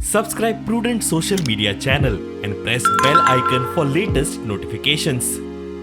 Subscribe Prudent social media channel and press bell icon for latest notifications.